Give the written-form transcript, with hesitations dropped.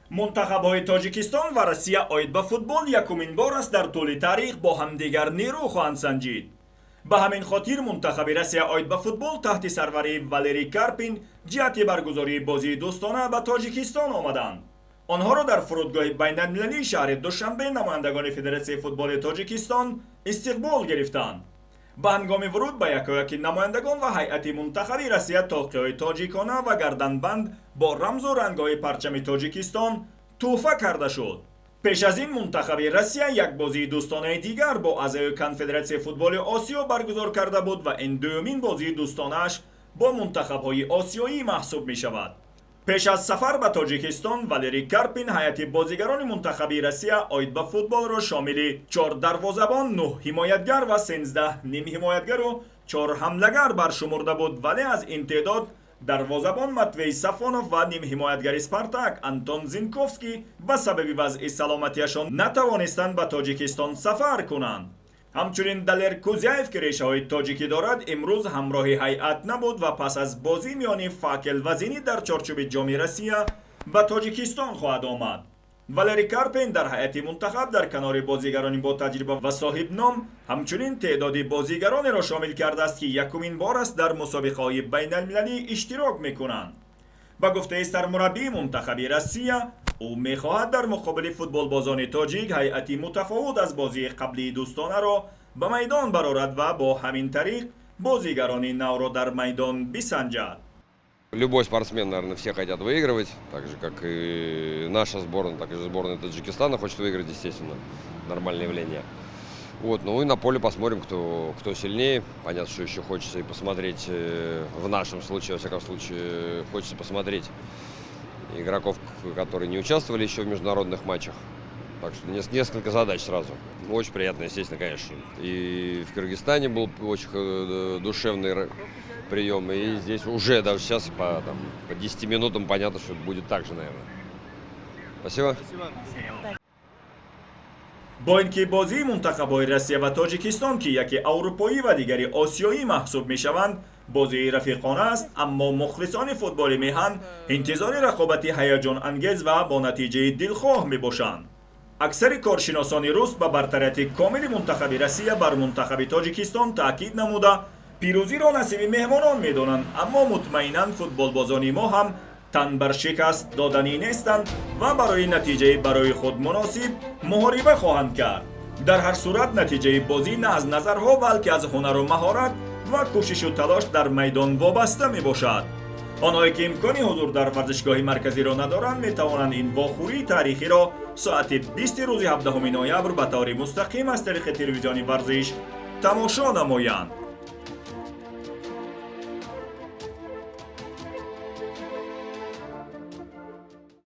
Мунтахабҳои Тоҷикистон ва Россия оид ба футбол якумин бор аст, дар тӯли таърих бо ҳамдигар нерӯ хоҳанд санҷид. Ба ҳамин хотир мунтахаби Россия оид ба футбол таҳти сарварии Валерий Карпин ҷиҳати баргузории бозии дӯстона ба Тоҷикистон омаданд. Онҳоро дар фурудгоҳи байналмилалии шаҳри Душанбе намояндагони Федератсияи футболи Тоҷикистон истиқбол гирифтанд. Ба ҳангоми вуруд ба якояки намояндагон ва ҳайати мунтахаби Россия тоқиҳои тоҷикона ва гарданбанд бо рамзу рангҳои парчами Тоҷикистон тӯҳфа карда шуд. Пеш аз ин мунтахаби Россия як бозии дӯстонаи дигар бо аъзои Конфедератсияи футболи Осиё баргузор карда буд ва ин дуюмин бозии дӯстонааш бо мунтахабҳои осиёӣ маҳсуб мешавад. Пеш аз сафар ба Тоҷикистон Валерий Карпин ҳайати бозигарони мунтахаби Россия оид ба футболро шомили чор дарвозабон, нӯҳ ҳимоятгар ва 13 нимҳимоятгару чор ҳамлагар баршумурда буд, вале аз ин теъдод дарвозабон Матвей Сафонов ва нимҳимоятгари «Спартак» Антон Зинковский ба сабаби вазъи саломатиашон натавонистанд ба Тоҷикистон сафар кунанд. Ҳамчунин Далер Кузяев, ки решаҳои тоҷикӣ дорад, имрӯз ҳамроҳи ҳайат набуд ва пас аз бозӣ миёни «Факел» ва «Зенит» дар чорчӯби Ҷоми Россия ба Тоҷикистон хоҳад омад. Валерий Карпин дар ҳайати мунтахаб дар канори бозигарони ботаҷриба ва соҳибном ҳамчунин теъдоди бозигаронеро шомил кардааст, ки якумин бор аст дар мусобиқаҳои байналмилалӣ иштирок мекунанд. Ба гуфтаи сармураббии мунтахаби Россия, ӯ мехоҳад дар муқобили футболбозони тоҷик ҳайати мутафовут аз бозии қаблии дӯстонаро ба майдон барорад ва бо ҳамин тариқ бозигарони навро дар майдон бисанҷад. Любой спортсмен, наверное, все хотят выигрывать, так же, как и наша сборная, так и сборная Таджикистана хочет выиграть, естественно, нормальное явление. Вот, ну и на поле посмотрим, кто сильнее. Понятно, что еще хочется и посмотреть, в нашем случае, во всяком случае, хочется посмотреть игроков, которые не участвовали еще в международных матчах. Так что несколько задач сразу. Очень приятно, естественно, конечно. И в Кыргызстане был очень душевный прием. И здесь уже даже сейчас там, по 10 минутам понятно, что будет так же, наверное. Спасибо. Бо ин ки бозии мунтахабҳои Россия ва Тоҷикистон, ки яке аврупоӣ ва дигари осиёӣ маҳсуб мешаванд, бозии рафиқона аст, аммо мухлисони футболи меҳан интизори рақобати ҳаяҷонангез ва бо натиҷаи дилхоҳ мебошанд. Аксари коршиносони рус ба бартарияти комили мунтахаби Россия бар мунтахаби Тоҷикистон таъкид намуда, пирӯзиро насиби меҳмонон медонанд, аммо мутмаинан футболбозони мо ҳам тан бар шикаст доданӣ нестанд ва барои натиҷаи барои худ муносиб муҳориба хоҳанд кард. Дар ҳар сурат натиҷаи бозӣ на аз назарҳо, балки аз ҳунару маҳорат ва кӯшишу талош дар майдон вобаста мебошад. Онҳое ки имкони ҳузур дар варзишгоҳи марказиро надоранд, метавонанд ин вохӯрии таърихиро соати 20 рӯзи 17 ноябр ба таври мустақим аз тариқи телевизиони «Варзиш» тамошо намоянд.